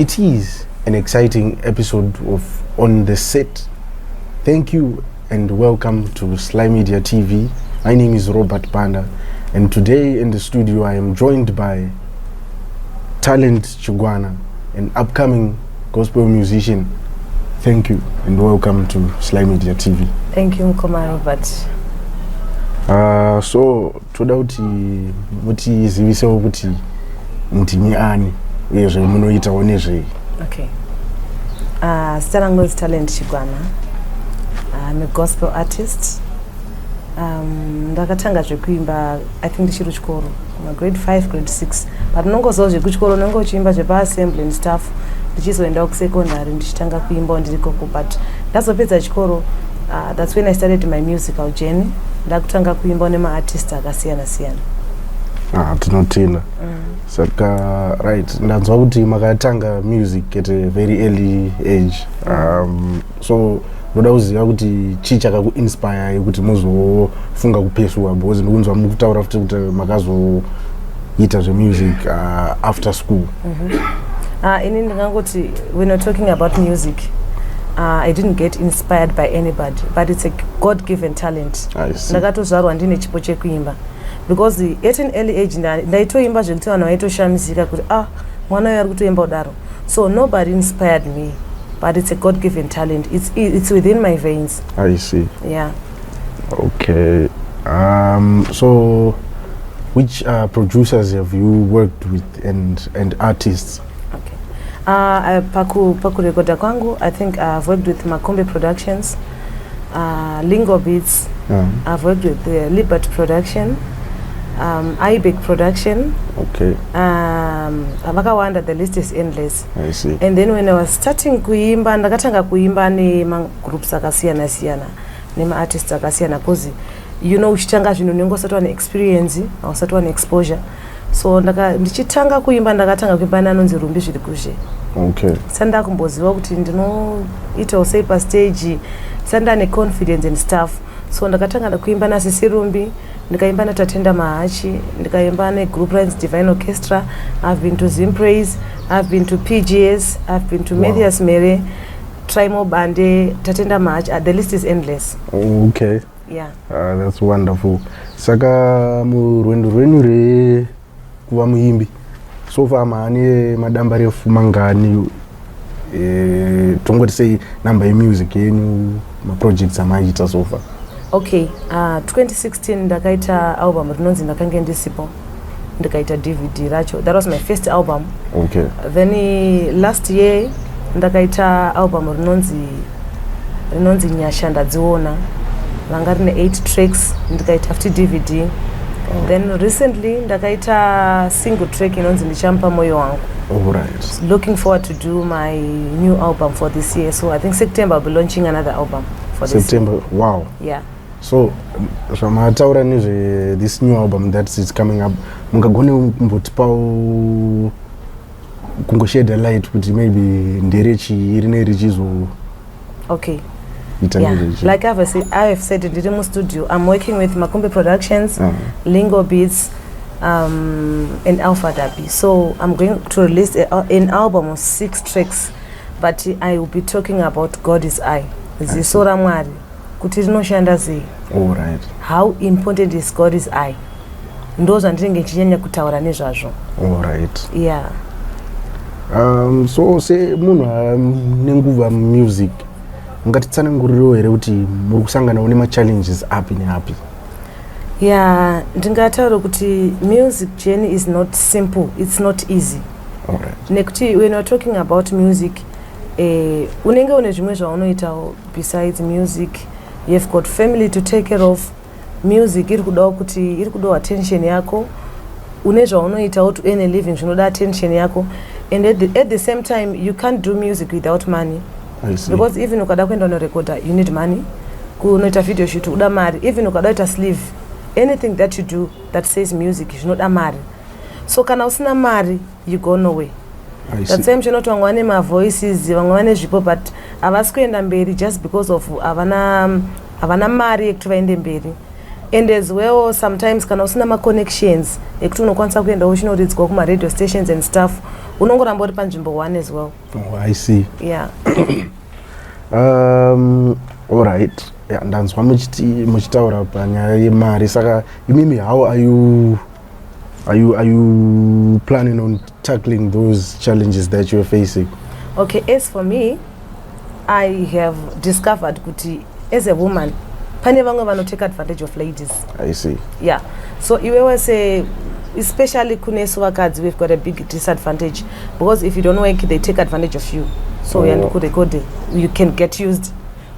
It is an exciting episode of On the Set. Thank you and welcome to Slymedia TV. My name is Robert Banda, and today in the studio I am joined by Talent Chigwana, an upcoming gospel musician. Thank you and welcome to Slymedia TV. Thank you, Mukoma Robert. So toda kuti mutizivisewo kuti ndimi ani uyezve munoitawo nezvei. Okay. Zita rangu is Talent Chigwana. I'm a gospel artist. Ndakatanga zvekuimba, I think, ndichiri kuchikoro, kuma grade 5, grade 6, but unongozivawo zvekuchikoro, unenge uchiimba zvepa-assembly and stuff. Ndichizoendawo kusecondary, ndichitanga kuimbawo ndiri koko, but ndazopedza chikoro, that's when I started my musical journey. Ndakutanga kuimbawo nemaartist akasiyana siyana. Ah, tinotenda. Saka right, ndanzwa kuti makatanga music at a very early age, so ndoda kuziva kuti chii chakakuinspire kuti muzofunga kupursue, because ndikunzwa mukutaura futi kuti makazoita zvemusic after school. Ini ndingangoti when you're talking about music, I didn't get inspired by anybody, but it's a God given talent. I see. Ndakatozvarwa ndine chipo chekuimba, because at an early age ndaitoimba zvekuti vanhu vaitoshamisika kuti, "Ah, mwana uyu ari kutoimba kudaro." So nobody inspired me, but it's a God given talent. It's within my veins. I see. Yeah. Okay, so which producers have you worked with and artists? Okay. Pakurekodha kwangu, I think I've worked with Makombe Productions, Lingo Beats. I've worked with the Libert Production, Ibek Production. Vakawanda, the list is endless. I see. And then when I was starting kuimba, ndakatanga kuimba nemagroups akasiyana siyana, nemaartists akasiyana, because uchitanga zvinhu unenge usati wane experience, hausati wane exposure. So ndichitanga kuimba, ndakatanga kuimba neanonzi Rumbi Zviri Kuzhe. Sati ndakumboziva kuti ndinoitawo sei pastage, sati ndane confidence and stuff. So ndakatanga kuimba naSisi Rumbi, ndikaimba naTatenda Mahachi, ndikaimba negroup rainzi Divine Orchestra. I've been to Zimpraise, I've been to PGS, I've been to Mathias Mere, Trimo Bande, Tatenda Mahachi. The list is endless. Yeah. That's wonderful. Saka murwendo rwenyu rekuva muimbi, so far maane madamba refu mangani? Tongoti sei namba yemusic yenyu, maprojects amaita so far? Okay, 2016 ndakaita album rinonzi Ndakange Ndisipo, ndikaita DVD racho. That was my first album. Then last year ndakaita album rinonzi Nyasha Ndadziona, ranga rine 8 tracks, ndikaita futi DVD. Then recently ndakaita single track inonzi Ndichamupa Moyo Wangu. Looking forward to do my new album for this year, so I think September I'll be launching another album for this. September, wow. Yeah. So zvamataura nezve this new album that is coming up, mungagone kumbotipawo, kungosheda light kuti maybe nderechii, rine richizoita nezvechii? Like I have said, ndiri mustudio. I'm working with Makumbi Productions, Lingo Beats and Alpha Dabi. So I'm going to release an album of six tracks, but I will be talking about God is eye, ziso raMwari, kuti rinoshanda sei. All right. How important is God is eye? Ndo zvandinenge ndichinyanya kutaura nezvazvo. All right. Yeah. So semunhu nenguva music, mungatitsanangurirewo here kuti muri kusanganawo nemachallenges api neapi? Yeah, ndingataura kuti music journey is not simple, it's not easy. All right. Nekuti when you're talking about music, unenge une zvimwe zvaunoitawo besides music. You've got family to take care of. Music iri kudawo kuti iri kudawo attention yako. Une zvaunoitawo to earn a living zvinoda attention yako, and at the same time you can't do music without money. I see. Because even ukada kuenda unorekoda, you need money. Kunoita video shoot uda mari. Even ukada kuita sleeve, anything that you do that says music zvinoda mari. So kana usina mari, you go nowhere. I That's see. why muchiona kuti vamwe vane mavoices, vamwe vane zvipo, but havasi kuenda mberi just because of havana mari yekuti vaende mberi. And as well, sometimes kana usina maconnections ekuti unokwanisa kuendawo uchinoridzwa kumaradio stations and stuff, unongoramba uri panzvimbo one as well. Oh, I see. Yeah. Alright, yeah, ndanzwa muchitaura panyaya yemari. Saka imimi, how are you planning on tackling those challenges that you're facing? Okay, as for me, I have discovered kuti as a woman pane vamwe vanotake advantage of ladies. I see. Yeah, so iwewe se, especially kunesu vakadzi, we've got a big disadvantage because if you don't work, they take advantage of you. So uya ndikurekode, you can get used.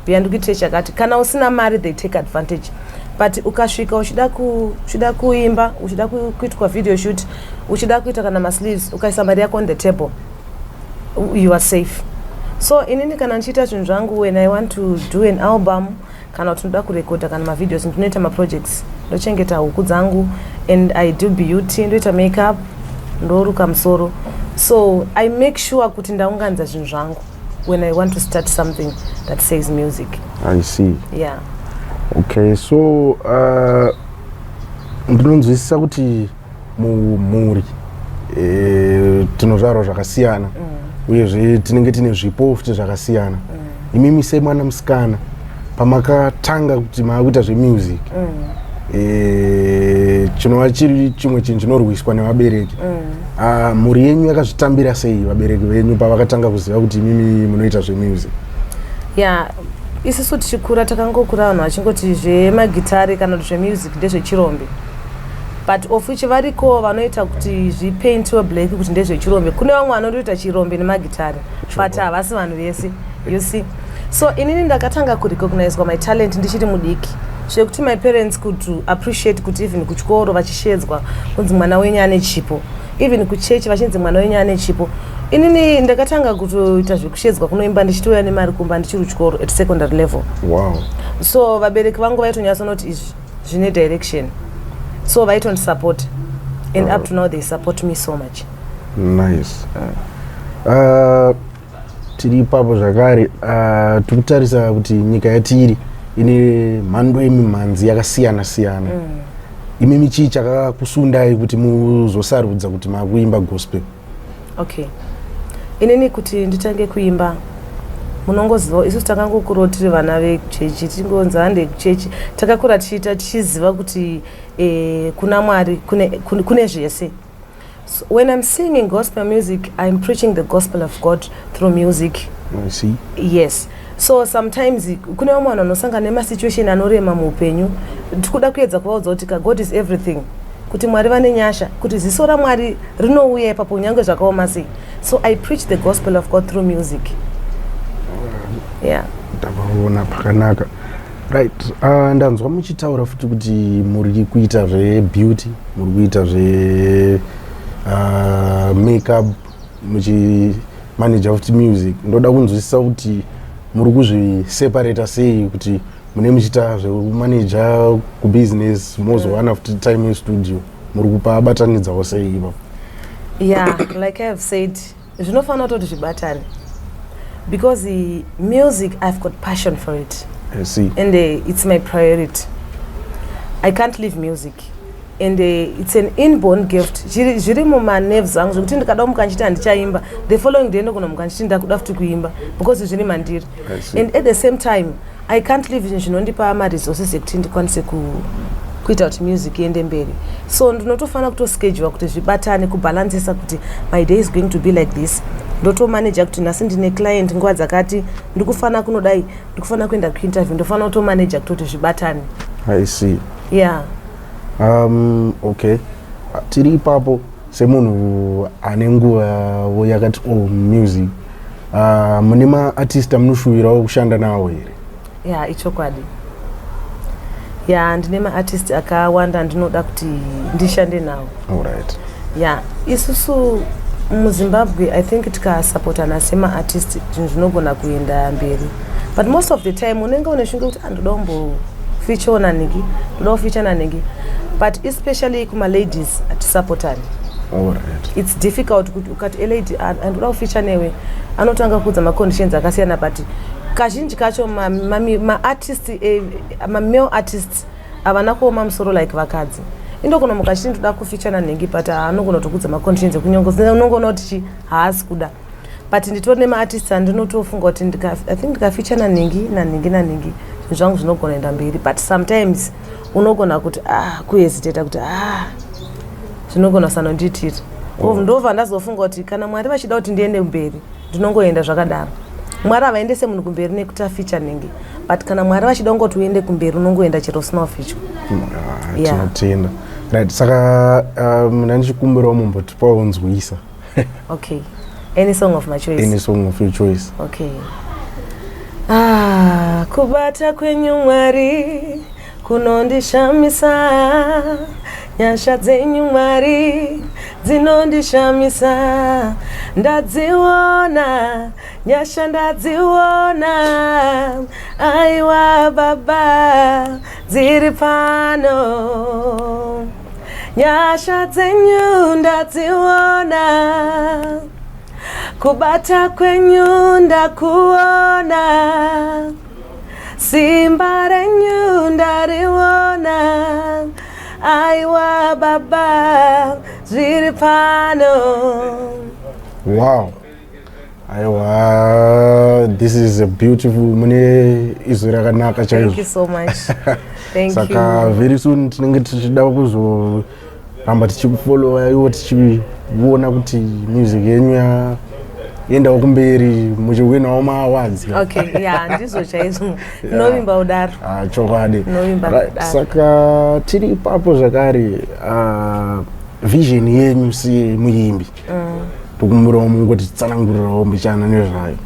Uya ndikuitire chakati. Kana usina mari, they take advantage. But ukasvika uchida kuimba, uchida kuitwa video shoot, uchida kuita kana masleeves, ukaisa mari yako on the table, you are safe. So inini kana ndichiita zvinhu zvangu, when I want to do an album kana kuti ndoda kurekodha kana mavideos, ndinoita maprojects, ndochengeta huku dzangu and I do beauty, ndoita makeup, ndoruka musoro. So I make sure kuti ndaunganidza zvinhu zvangu when I want to start something that says music. I see. Yeah. Okay, so ndinonzwisisa kuti mumhuri tinozvarwa zvakasiyana, uyezve tinenge tine zvipo futi zvakasiyana. Imimi semwana musikana, pamakatanga kuti maakuita zvemusic, chinova chiri chimwe chinhu chinorwiswa nevabereki, mhuri yenyu yakazvitambira sei, vabereki venyu pavakatanga kuziva kuti imimi munoita zvemusic? Yeah, isusu tichikura takangokura vanhu vachingoti zvemagitare kana kuti zvemusic ndezvechirombe, but of which variko vanoita kuti zvipaintiwe black kuti ndezvechirombe. Kune vamwe vanotoita chirombe nemagitare, but havasi vanhu vese, you see. So inini ndakatanga kurecognizwa my talent ndichiri mudiki, zvekuti my parents could appreciate kuti even kuchikoro vachishedzwa kunzi mwana wenyu ane chipo, even kuchechi vachinzi mwana wenyu ane chipo. Inini ndakatanga kutoita zvekushedzwa kunoimba ndichitouya nemari kumba ndichiri kuchikoro at secondary level. So vabereki vangu vaitonyatsonoti izvi zvine direction, so vaitondisupport, and up to now they support me so much. Nice. Tiri ipapo zvakare, tiri kutarisa kuti nyika yatiri ine mhando yemimhanzi yakasiyana siyana. Imimi chii chakakusundai kuti muzosarudza kuti makuimba gospel? Okay, inini kuti nditange kuimba, munongoziva isusu takangokurawo tiri vana vechechi, tingonzi hande kuchechi. Takakura tichiita tichiziva kuti kuna Mwari kune zvese. So when I'm singing gospel music, I'm preaching the gospel of God through music. I see. Yes, so sometimes kune vamwe vanhu vanosangana nemasituation anorema muupenyu, tikuda kuedza kuvaudza kuti ka God is everything, kuti Mwari vane nyasha, kuti ziso raMwari rinouya ipapo kunyange zvakaoma sei. So I preach the gospel of God through music, yeah. Ndavaona pakanaka. Right, ndanzwa muchitaura futi kuti muri kuita zvebeauty, muri kuita zve makeup, muchimanaja futi music. Ndoda kunzwisisa kuti muri kuzviseparata sei, kuti mune muchiita zvekumanaja kubusiness, mozowana futi time yestudio, muri kupabatanidzawo sei ipapo? Yeah, like I have said, zvinofanira kutoti zvibatane because music, I've got passion for it. I see. And it's my priority. I can't leave music, and it's an inborn gift. Zviri mumanerves angu, zvekuti ndikada kumuka ndichiti handichaimba, the following day ndokunomuka ndichiti ndakuda futi kuimba because zviri mandiri. I see. And at the same time, I can't leave zvinhu zvinondipa maresources ekuti ndikwanise kuita kuti music iende mberi. So ndinotofanira kutoschedula kuti zvibatane, kubhalansisa kuti my day is going to be like this. Ndotomaneja kuti nhasi ndine client nguva dzakati, ndikufanira kunodai, ndikufanira kuenda kuinterview, ndofanira kutomaneja kutoti zvibatane. I see. Yeah. Okay, tiri ipapo, semunhu ane nguva yakati o music, mune maartist amunoshuvirawo kushanda nawo here? Yeah, ichokwadi. Yeah, ndine maartist akawanda ndinoda kuti ndishande nawo. Yeah, isusu muZimbabwe, I think tikasapotana semaartist, zvinhu zvinogona kuenda mberi. But most of the time unenge une shungu kuti andoda kumbofeature nanhingi, ndoda kufeature nanhingi, but especially kumaladies hatisapotani. It's difficult kuti ukati alady andoda kufeature newe, anotanga kuudza maconditions akasiyana. But kazhinji kacho maartist, mamale artists. Havana kuoma musoro like vakadzi. Indogona muka chiti ndoda kufeature nanhingi, but haanogona kutokudza maconditions ekunyongo, unongoona kuti chi haasi kuda. But nditori nemaartist andinotofunga kuti I think ndikafeature nanhingi, nanhingi, nanhingi, zvinhu zvangu zvinogona kuenda mberi. But sometimes unogona kuti, ah, kuhesitata kuti, ah, zvinogona kusanondiitira. Ndobva ndazofunga kuti kana Mwari vachida kuti ndiende mberi, ndinongoenda zvakadaro. Mwari havaendese munhu kumberi nekuti afeature nhingi, but kana Mwari vachida kungoti uende kumberi, unongoenda chero usina kufeature. Ah, tinotenda. Right, saka ndandichikumbirawo mumbotipawo nzwisa. Okay, any song of my choice? Any song of your choice. Okay. Ah, kubata kwenyu Mwari kunondishamisa, nyasha dzenyu Mwari dzinondishamisa. Ndadziona nyasha, ndadziona, aiwa Baba, dziri pano. Nyasha dzenyu ndadziona, kubata kwenyu ndakuona, simba renyu ndariona, aiwa Baba, zviri pano. Wow, aiwa, this is a beautiful, mune izwi rakanaka. Thank you Chaizvo. so much, thank Saka you. very soon tinenge tichida kuzoramba tichikufollowa iwo, tichiona kuti music yenyu yaendawo kumberi, muchiwinawo maawards. Okay, yeah, ndizvo chaizvo, ndinovimba kudaro. Ah, chokwadi. Ndinovimba kudaro. Saka tiri ipapo zvakare, vision yenyu semuimbi, tokumbirawo mungotitsanangurirawo mbichana nezvayo.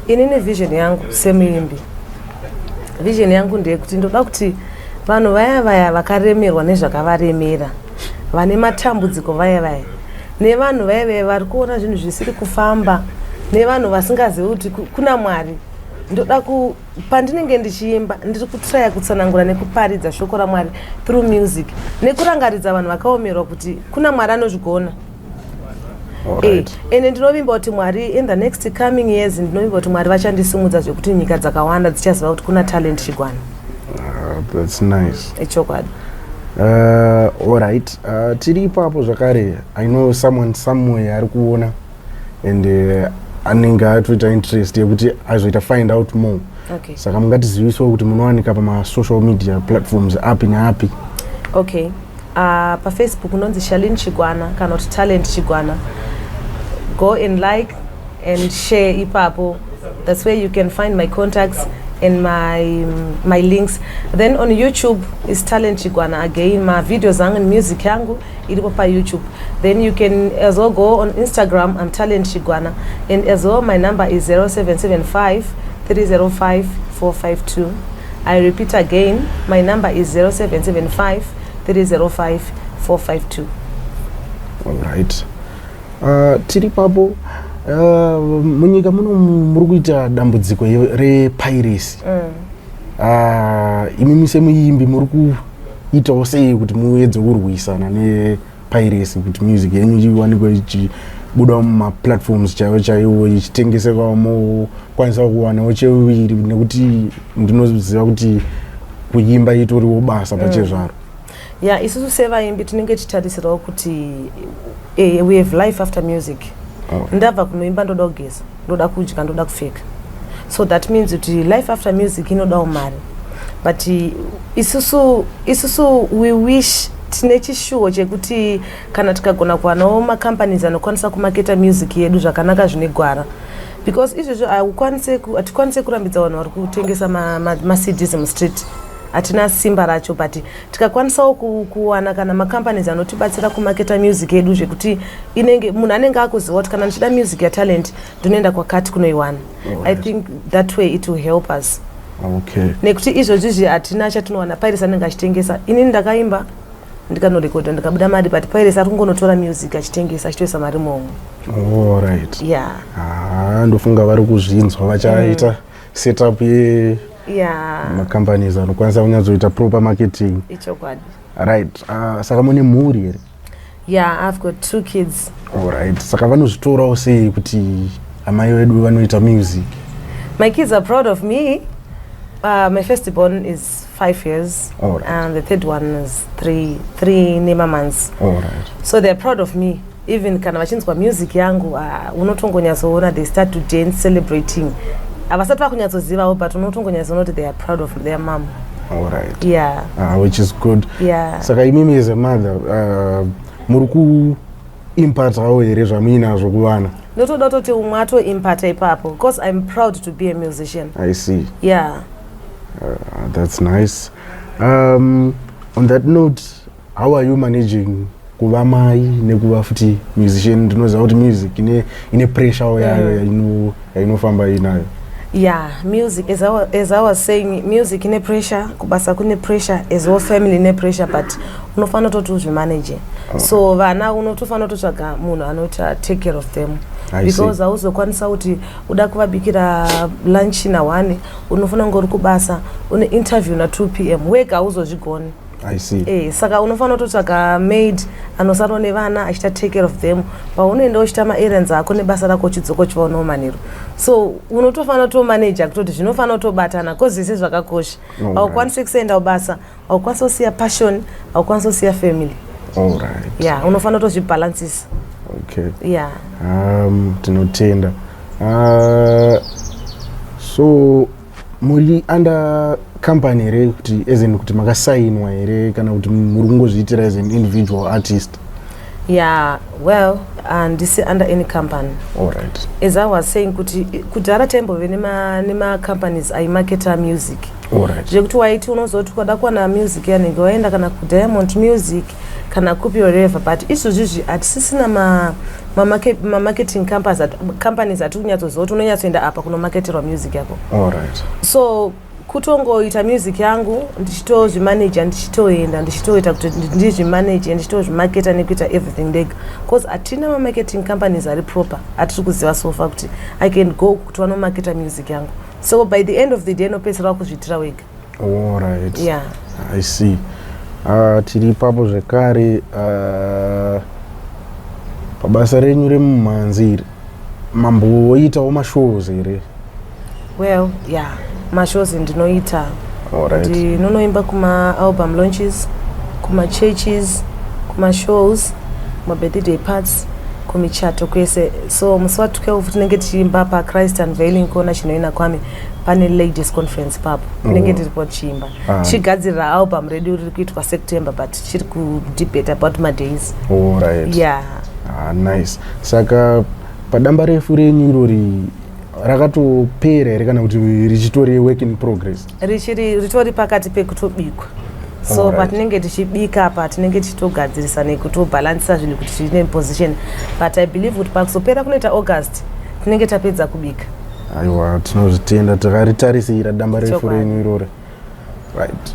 Inini vision yangu semuimbi, vision yangu ndeyekuti ndoda kuti vanhu vaya vaya vakaremerwa nezvakavaremera, vane matambudziko vaya vaya, nevanhu vaya vaya vari kuona zvinhu zvisiri kufamba, nevanhu vasingazivi kuti kuna Mwari, ndoda ku pandinenge ndichiimba ndiri kutraya kutsanangura nekuparidza shoko raMwari through music, nekurangaridza vanhu vakaomerwa kuti kuna Mwari anozvigona. Ende ndinovimba kuti Mwari, in the next coming years, ndinovimba kuti Mwari vachandisimudza zvekuti nyika dzakawanda dzichaziva kuti kuna Talent Chigwana. That's nice. Ichokwadi. Alright, tiri ipapo zvakare, I know someone somewhere ari kuona and anenge atoita interest yekuti azoita find out more. Saka mungatizivisawo kuti munowanika pamasocial media platforms api neapi? Okay, paFacebook unonzi Shalin Chigwana kana kuti Talent Chigwana. Go and like and share ipapo. That's where you can find my contacts and my links. Then on YouTube is Talent Chigwana again. My videos angu and music yangu iripo paYouTube. Then you can as well go on Instagram, I'm Talent Chigwana, and as well my number is 0775 305 452. I repeat again, my number is 0775 305 452. Alright, tiri papo, munyika muno muri kuita dambudziko repiracy. Imimi semuimbi muri kuitawo sei kuti muedze kurwisana nepiracy, kuti music yenyu iwanikwe ichibuda mumaplatforms chaiwo chaiwo, ichitengesekawo, mokwanisa kuwanawo cheviri, nekuti ndinoziva kuti kuimba itoriwo basa pachezvaro? Ya, isusu sevaimbi tinenge tichitarisirawo kuti we have life after music. Ndabva kunoimba, ndoda kugeza, ndoda kudya, ndoda kupfeka. So that means kuti life after music inodawo mari. But isusu we wish, tine chishuwo chekuti kana tikagona kuwanawo macompanies anokwanisa kumaketa music yedu zvakanaka, zvine gwara, because izvezvo hatikwanise kurambidza vanhu vari kutengesa maCDs mustreet. Hatina simba racho, but tikakwanisawo kuwana kana macompanies anotibatsira kumaketa music yedu zvekuti inenge munhu anenge akuziva kuti kana ndichida music yaTalent, ndinoenda kwakati kunoiwana, I think that way it will help us. Nekuti izvozvizvi hatina chatinowana. Piracy anenge achitengesa. Inini ndakaimba, ndikanorekodha, ndikabuda mari, but piracy ari kungonotora music achitengesa, achitoisa mari momwe. Alright. Yeah. Ah, ndofunga vari kuzvinzwa vachaita setup ye macompanies anokwanisa kunyatsoita proper marketing. Ichokwadi. Right, saka mune mhuri here? Yeah, I've got two kids. Alright, saka vanozvitorawo sei kuti amai vedu vanoita music? My kids are proud of me. My firstborn is 5 years All right. and the third one is 3 nemamonths. All right. So they're proud of me. Even kana vachinzwa music yangu, unotongonyatsoona they start to dance, celebrating. Havasati vakunyatsozivawo, but unotongonyatsoona kuti they are proud of their mom. All right. Yeah. Which is good. Saka imimi as a mother, muri kuimpartawo here zvamuinazvo kuvana? Ndotoda kutoti umwe atoimparta ipapo, because I'm proud to be a musician. I see. Yeah. That's nice. On that note, how are you managing kuva mai nekuva futi musician? Ndinoziva kuti music ine pressure yayo yainofamba inayo. Yeah, music, as I was saying, music ine pressure, kubasa kune pressure as well, family ine pressure, but unofanira kutoti uzvimanage. So vana unotofanira kutotsvaga munhu anoita take care of them I see. because hauzokwanisa kuti uda kuvabikira lunch na1, unofanira kunge uri kubasa, une interview na2 p.m., wega hauzozvigoni. I see. Saka unofanira kutotsvaga maid anosarawo nevana achiita take care of them paunoenda uchiita maerrands ako nebasa rako, uchidzoka uchivaonawo manheru. So unotofanira kutomanaja kutoti zvinofanira kutobatana, cause zvese zvakakosha. Haukwanisi kusaenda kubasa, haukwanisi kusiya passion, haukwanisi kusiya family. All right. Yeah, unofanira kutozvibhalansisa. Okay. Yeah. Tinotenda. So muri under company here, kuti as in kuti makasainwa here, kana kuti muri kungozviitira as an individual artist? Yeah, well, handisi under any company. All right. As I was saying kuti kudhara taimbove nemacompanies aimaketa music, All right. zvekuti waiti unozoti ukada kuwana music yanenge waenda kana kuDiamond Music kana kupi, wherever, but izvozvizvi hatisisina mamarketing companies atiri kunyatsoziva kuti unonyatsoenda apa kunomaketerwa music yako. All right. So kutongoita music yangu ndichitozvimaneja, ndichitoenda ndichitoita kuti ndizvimaneje, ndichitozvimaketa nekuita everything ndega, because hatina mamarketing companies ari proper atiri kuziva so far kuti I can go kuti vanomaketa music yangu. So by the end of the day inopedzisira wakuzviitira wega. All right. Yeah. I see. Tiri ipapo zvekare, pabasa renyu remumhanzi iri, mamboitawo mashows here? Well, yeah, mashows ndinoita. All right. Ndinonoimba kuma-album launches, kuma-churches, kuma-shows, kuma-birthday parties, kumichato kwese. So musi wa12 tinenge tichiimba paChrist Unveiling kuona chinoina kwami, pane ladies conference papo tinenge tiripo tichiimba, tichigadzirira album redu riri kuitwa September, but tichiri kudebate about madays. All right. Yeah. Ah, nice. Saka padamba refu renyu irori rakatopera here, kana kuti richitori work in progress? Richiri, ritori pakati pekutobikwa. So patinenge tichibika apa tinenge tichitogadzirisa nekutobhalansisa zvinhu kuti zvine position, but I believe kuti pakuzopera kunoita August tinenge tapedza kubika. Aiwa, tinozvitenda, takaritarisira damba refu renyu irori. Right.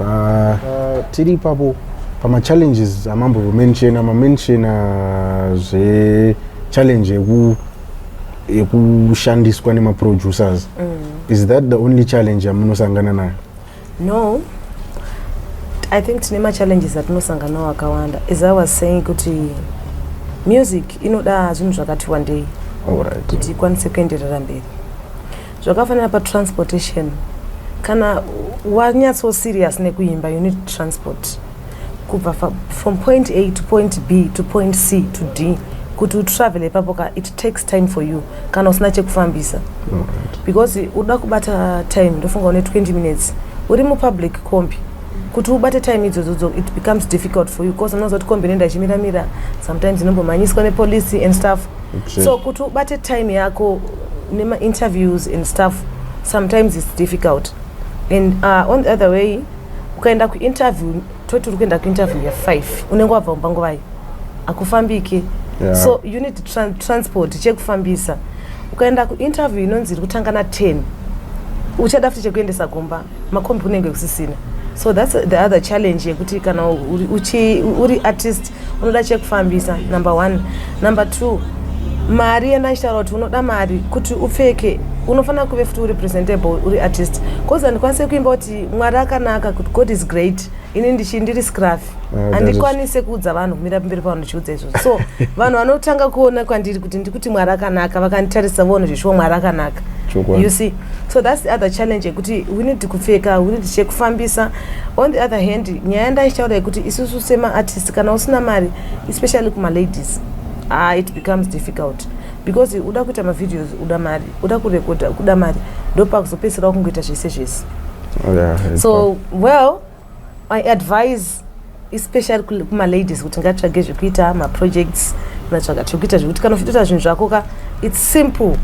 Tiri ipapo pamachallenges amambomentiona, mamentiona zvechallenge yekushandiswa nemaproducers. Is that the only challenge yamunosangana nayo? No, I think tine machallenges atinosangana nawo akawanda. As I was saying kuti music inoda zvinhu zvakati wandei kuti ikwanise kuenderera mberi. Zvakafanana patransportation, kana wanyatso serious nekuimba, you need transport kubva from point A to point B to point C to D. Kuti utravel ipapo ka, it takes time for you kana usina chekufambisa, because uda kubata time, ndofunga une 20 minutes uri mupublic combi. Kuti ubate time idzodzo, it becomes difficult for you, because unoziva kuti kombi inoenda ichimiramira, sometimes inombomhanyiswa nepolice and stuff. So kuti ubate time yako nema-interviews and stuff, sometimes it's difficult. And on the other way, ukaenda kuinterview, toti uri kuenda kuinterview ya5, unenge wabva mumba nguvai? Akufambiki. So you need transport, chekufambisa. Ukaenda kuinterview inonzi iri kutanga na10, uchada futi chekuendesa kumba, makombi kunenge kusisina. So that's the other challenge yekuti kana uri artist unoda chekufambisa, number one. Number two, mari yandachitaura kuti unoda mari kuti upfeke, unofanira kuve futi uri presentable, uri artist, because handikwanise kuimba kuti Mwari akanaka, kuti God is great, ini ndiri scruffy. Handikwanise kuudza vanhu, kumira pamberi pavanhu ndichiudza izvozvo. So vanhu vanotanga kuona kwandiri kuti ndikuti Mwari akanaka, vakanditarisa voona zveshuwa Mwari akanaka. Chokwadi. You see, so that's the other challenge yekuti we need kupfeka, we need chekufambisa. On the other hand, nyaya ndaichitaura yekuti isusu semaartist, kana usina mari, especially kumaladies, ah, it becomes difficult because uda kuita mavideos, uda mari, uda kurekodha, kuda mari, ndopakuzopedzisira kungoita zvese zvese. So well, I advise especially kumaladies kuti ngatsvage zvekuita, maprojects, unatsvaga chekuita, zvekuti kana uchitoita zvinhu zvako ka, it's simple.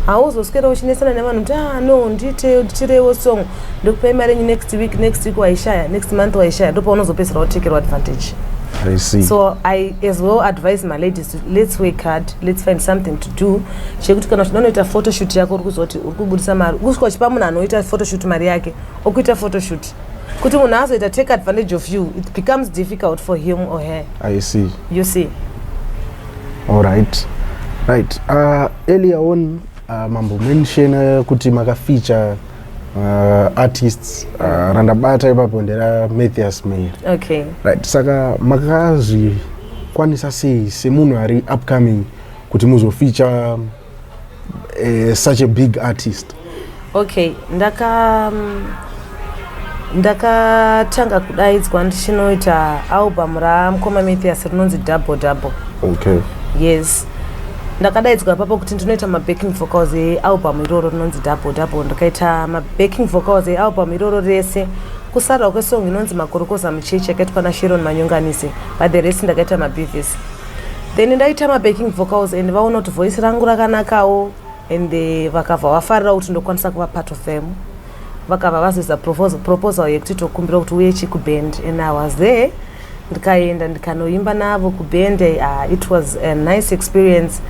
Hauzoswera uchinesana nevanhu kuti, "Ah, no, ndiite, nditirewo song, ndokupai mari yenyu next week." Next week waishaya, next month waishaya, ndopaunozopedzisira watekerwa advantage. I see. So I as well advise my ladies to let's work hard, let's find something to do chekuti kana uchida unoita photoshoot yako, uri kuzoti uri kubudisa mari, kusvika uchipa munhu anoita photoshoot mari yake okuita photoshoot, kuti munhu azoita take advantage of you, it becomes difficult for him or her. I see. You see? All right, right. Earlier on, mambo mention kuti makafeature artists, randabata ipapo ndera Mathias Mayer. Okay. Right, saka makazvikwanisa sei semunhu ari upcoming kuti muzofeature such a big artist? Okay, ndakatanga kudaidzwa ndichinoita album ramukoma Mathias rinonzi Double Double. Yes, ndakadaidzwa ipapo kuti ndinoita mabacking vocals ealbum iroro rinonzi Double Double. Ndikaita mabacking vocals ealbum iroro rese, kusarwa kwesong inonzi Makorokoza Muchechi yakaitwa naSharon Manyonganise, but the rest ndakaita maBVs. Then ndaita mabacking vocals and vaona kuti voice rangu rakanakawo and vakabva vafarira kuti ndokwanisa kuva part of them. Vakabva vazoisa proposal yekuti tokumbira kuti uye chikuband, and I was there. Ndikaenda, ndikanoimba navo kuband. It was a nice experience.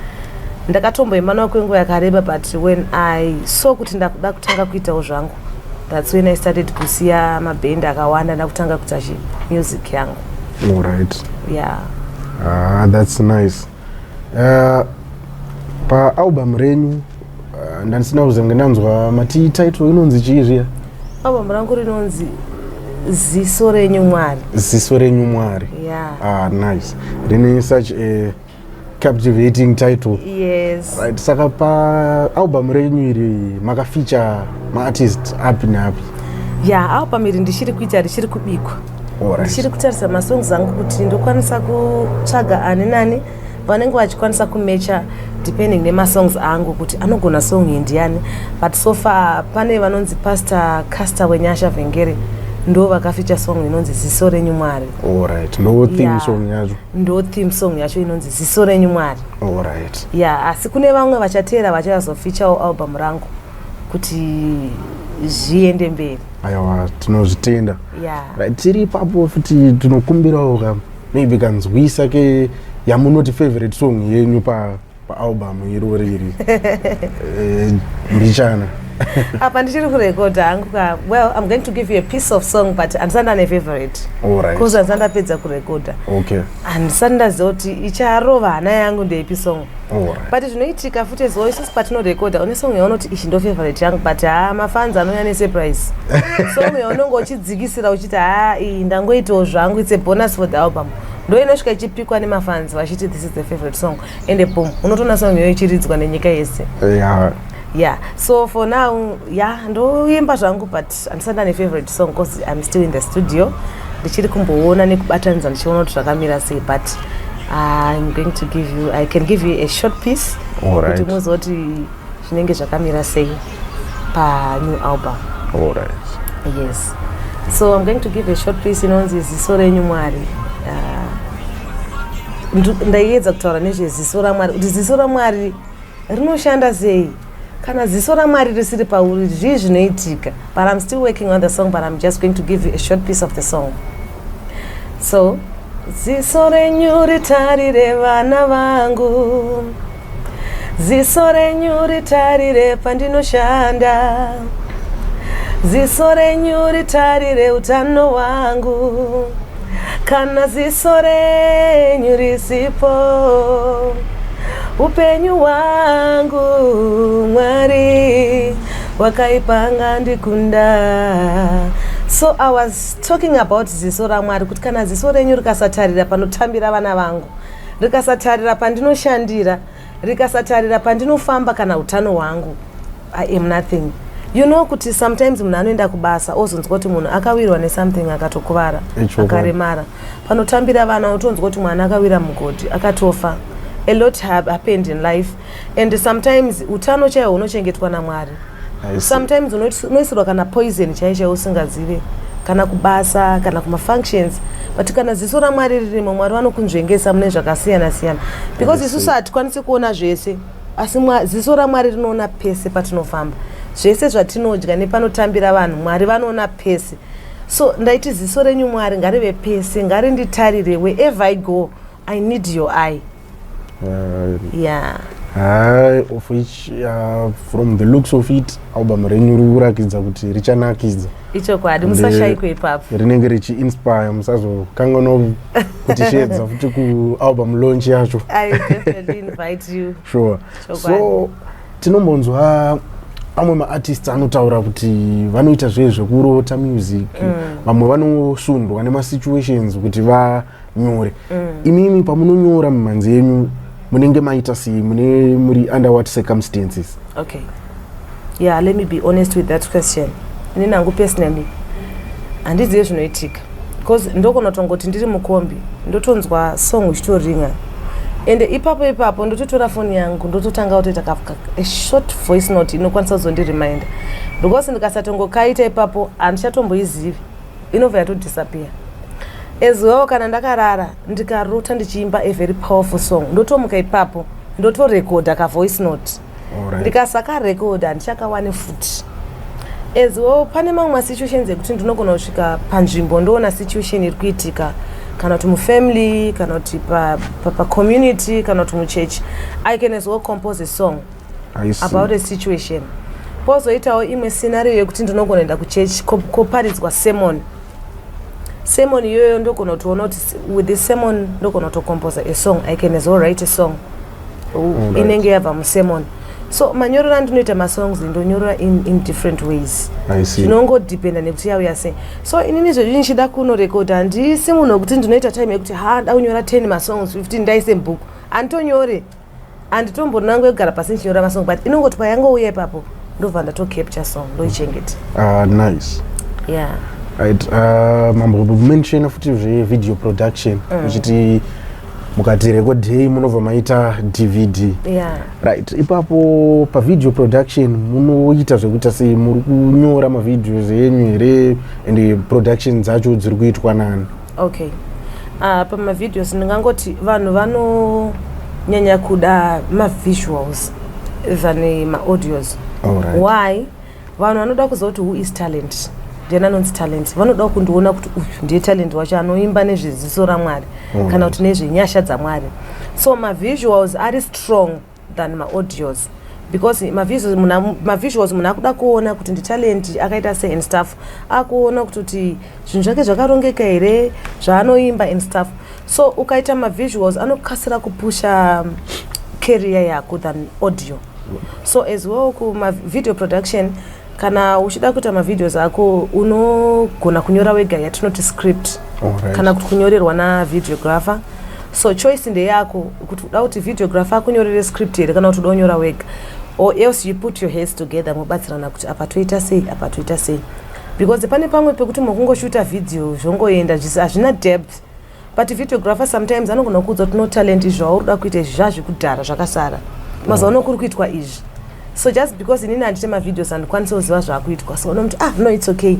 Ndakatomboimba navo kwenguva yakareba, but when I saw kuti ndakuda kutanga kuitawo zvangu, that's when I started kusiya mabhendi akawanda, ndakutanga kuita music yangu. All right. Yeah. Ah, that's nice. Paalbum renyu, ndandisina kuzenge ndanzwa mati title inonzi chii zviya? Album rangu rinonzi Ziso Renyu Mwari. Ziso Renyu Mwari. Yeah. Ah, nice. Rine such a captivating title. Yes. Right, saka paalbum renyu iri makafeature maartist api neapi? Yeah, album iri ndichiri kuita, richiri kubikwa. Ndichiri kutarisa masongs angu kuti ndokwanisa kutsvaga ani nani vanenge vachikwanisa kumecha depending nemasongs angu, kuti anogona song iyi ndiani. But so far pane vanonzi Pastor Caster Wenyasha Vhengere, ndo vakafeature song inonzi Ziso Renyu Mwari. Alright, ndo theme song yacho? Ndo theme song yacho, inonzi Ziso Renyu Mwari. Yeah, asi kune vamwe vachateera vachazofeaturewo album rangu kuti zviende mberi. Aiwa, tinozvitenda. Right, tiri ipapo futi, tinokumbirawo ka maybe kanzwisa ke yamunoti favorite song yenyu pa paalbum irori iri, mbichana. Apa ndichiri kurekodha hangu ka. Well, I'm going to give you a piece of song, but handisati ndane favorite because handisati ndapedza kurekodha. Handisati ndaziva kuti icharova hana yangu ndeipi song. But zvinoitika futi ezuva isusu patinorekodha, une song yaunoti ichi ndo favorite yangu, but haa, mafans anouya nesurprise song yaunonge uchidzikisira uchiti, "Ha, iyi ndangoitawo zvangu, it's a bonus for the album," ndo inosvika ichipikwa nemafans vachiti, "This is the favorite song," ende boom, unotoona song iyoyo ichiridzwa nenyika yese. Yeah, so for now, yeah, ndoimba zvangu, but handisati ndane favorite song because I'm still in the studio, ndichiri kumboona nekubatanidza, ndichiona kuti zvakamira sei. But I'm going to give you, I can give you a short piece kuti muzoti zvinenge zvakamira sei panew album. Yes, so I'm going to give a short piece inonzi Ziso Renyu Mwari. Ndaiedza kutaura nezveziso raMwari, kuti ziso raMwari rinoshanda sei, kana ziso raMwari risiri pauri, zvii zvinoitika. But I'm still working on the song, but I'm just going to give you a short piece of the song. So, ziso renyu ritarire vana vangu, ziso renyu ritarire pandinoshanda, ziso renyu ritarire utano hwangu. Kana ziso renyu risipo, upenyu hwangu, Mwari, wakaipanga ndikunda. So I was talking about ziso raMwari, kuti kana ziso renyu rikasatarira panotambira vana vangu, rikasatarira pandinoshandira, rikasatarira pandinofamba, kana utano hwangu. I am nothing. You know kuti sometimes munhu anoenda kubasa, ozonzwa kuti munhu akawirwa nesomething, akatokuvara, akaremara. Panotambira vana, utonzwa kuti mwana akawira mugodhi, akatofa. A lot have happened in life, and sometimes utano chaihwo hunochengetwa naMwari. Sometimes unoisirwa kana poison chai chaiwo usingazive, kana kubasa, kana kumafunctions, but kana ziso raMwari ririmo, Mwari vanokunzvengesa mune zvakasiyana siyana, because isusu hatikwanisi kuona zvese, asi ziso raMwari rinoona pese patinofamba, zvese zvatinodya nepanotambira vanhu, Mwari vanoona pese. So ndaiti, ziso renyu Mwari ngarive pese, ngarinditarire wherever I go. I need your eye. Yeah. Hai, of which from the looks of it, album renyu riri kurakidza kuti richanakidza. Ichokwadi, musashayikwe ipapo. Rinenge richiinspire. Musazokanganwa kutishevedza futi kualbum launch yacho. I definitely invite you. Sure. So tinombonzwa amwe maartists anotaura kuti vanoita zve zvekurota music. Vamwe vanosundwa nemasituations kuti vanyore. Imimi pamunonyora mimhanzi yenyu, munenge maita sei? Mune muri under what circumstances? Okay, yeah, let me be honest with that question. Inini hangu personally handizive zvinoitika, because ndogona kutongoti ndiri mukombi, ndotonzwa song ichitoringa, ende ipapo ipapo ndototora foni yangu, ndototanga kutoita a short voice note inokwanisa kuzondireminda, because ndikasatongokaita ipapo handichatomboizivi, inobva yatodisappear. As well, kana ndakarara ndikarota ndichiimba a very powerful song, ndotomuka ipapo, ndotorekodha kavoice note. Ndikasakarekodha handichakawane futi. As well, pane mamwe masituations ekuti ndinogona kusvika panzvimbo, ndoona situation iri kuitika, kana kuti mufamily, kana kuti pacommunity, kana kuti muchechi. I can as well compose a song about a situation. Pozoitawo imwe scenario yekuti ndinogona enda kuchechi, koparidzwa sermon. Sermon iyoyo ndogona kutoona kuti with this sermon ndogona kutocomposa a song. I can as well write a song inenge yabva musermon. So manyorero andinoita masongs, ndonyorora in different ways. Zvinongodependa nekuti yauya sei. So inini zvezvi ndichida kunorekodha, handisi munhu wekuti ndinoita time yekuti ha, nda kunyora 10 masongs, 15, ndaise mubhuku. Handitonyore, handitombonango yekugara pasi ndichinyora masong, but inongoti payangouya ipapo, ndobva ndatocapture song, ndoichengeta. Nice. Right, mambomenshena futi zvevideo production, uchiti mukati rekodhei munobva maita DVD. Right, ipapo pavideo production munoita zvekuita sei? Muri kunyora mavideos enyu here, and production dzacho dziri kuitwa nani? Okay, pamavideos ndingangoti vanhu vanonyanya kuda mavisuals than maaudios. Why? Vanhu vanoda kuziva kuti who is Talent, ndiani anonzi Talent. Vanoda kundiona kuti uyu ndiye Talent wacho anoimba nezveziso raMwari kana kuti nezvenyasha dzaMwari. So mavisuals ari strong than maaudios, because mavisuals munhu akuda kuona kuti ndiTalent akaita sei and stuff, akuona kuti zvinhu zvake zvakarongeka here, zvaanoimba and stuff. So ukaita mavisuals anokasira kupusha career yako than audio. So as well, kumavideo production, kana uchida kuita mavideos ako, unogona kunyora wega yatinoti script, kana kuti kunyorerwa navideographer. So choice ndeyako kuti uda kuti videographer akunyorere script here, kana kuti uda kunyora wega, or else you put your heads together, mobatsirana kuti apa toita sei, apa toita sei, because pane pamwe pekuti mukungoshuta video zvongoenda, hazvina depth, but videographer sometimes anogona kuudza kuti, "No, Talent, izvi zvauri kuda kuita izvi zvazvikudhara, zvakasara. Mazuva ano kuri kuitwa izvi." So just because inini handite mavideos, handikwanisi kuziva zvaakuitwa, so unomuti, "Ah, no, it's okay,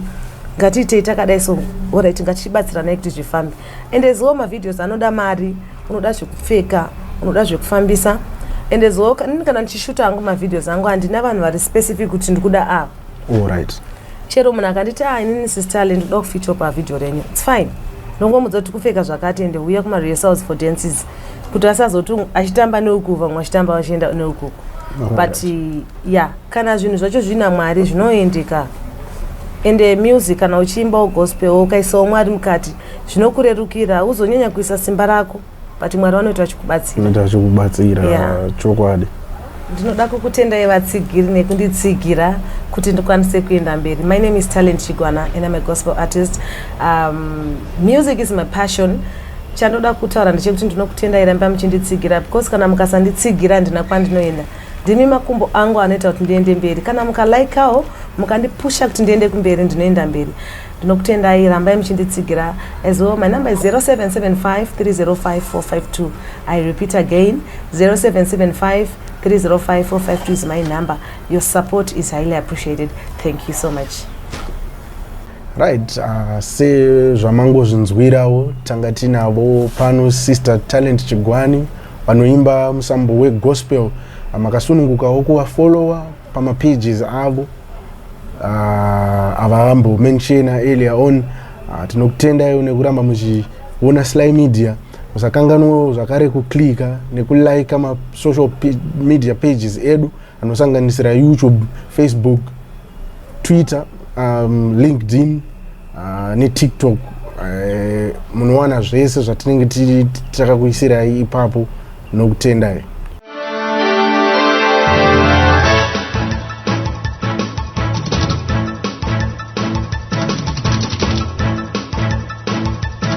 ngatiitei takadai." So alright, ngatichibatsiranai kuti zvifambe. And as well, mavideos anoda mari, unoda zvekupfeka, unoda zvekufambisa. And as well, inini kana ndichishuta hangu mavideos angu, handina vanhu vari specific kuti ndikuda ava. Chero munhu akanditi, "Ah, inini Sis Talent ndoda kufeature pavideo renyu," it's fine. Ndongomudza kuti kupfeka zvakati, ende uya kumarehearsals for dances, kuti asazoti achitamba neuku, vamwe vachitamba vachienda neukuku. But yeah, kana zvinhu zvacho zvina Mwari zvinoendeka. Ende music, kana uchiimbawo gospel, ukaisawo Mwari mukati, zvinokurerukira. Uzonyanya kuisa simba rako, but Mwari vanoita vachikubatsira. Unoita vachikubatsira. Chokwadi. Ndinoda kukutendai vatsigiri nekunditsigira kuti ndikwanise kuenda mberi. My name is Talent Chigwana and I'm a gospel artist. Music is my passion. Chandoda kutaura ndechekuti ndinokutendai, ramba muchinditsigira, because kana mukasanditsigira handina kwandinoenda. Ndimi makumbo angu anoita kuti ndiende mberi. Kana mukalaikawo, mukandipusha kuti ndiende kumberi, ndinoenda mberi. Ndinokutendai, rambai muchinditsigira. As well, my number is 0775 305 452. I repeat again, 0775 305 452 is my number. Your support is highly appreciated. Thank you so much. Right, sezvamangozvinzwirawo, tanga tinavo pano Sister Talent Chigwani, vanoimba musambo wegospel. Makasunungukawo kuvafollowa pamapages avo avambomentiona earlier on. Tinokutendaiwo nekuramba muchiona Sly Media. Musakanganwawo zvakare kuklika nekulika masocial media pages edu anosanganisira YouTube, Facebook, Twitter, LinkedIn neTikTok. Munowana zvese zvatinenge takakuisirai ipapo. Nokutendai.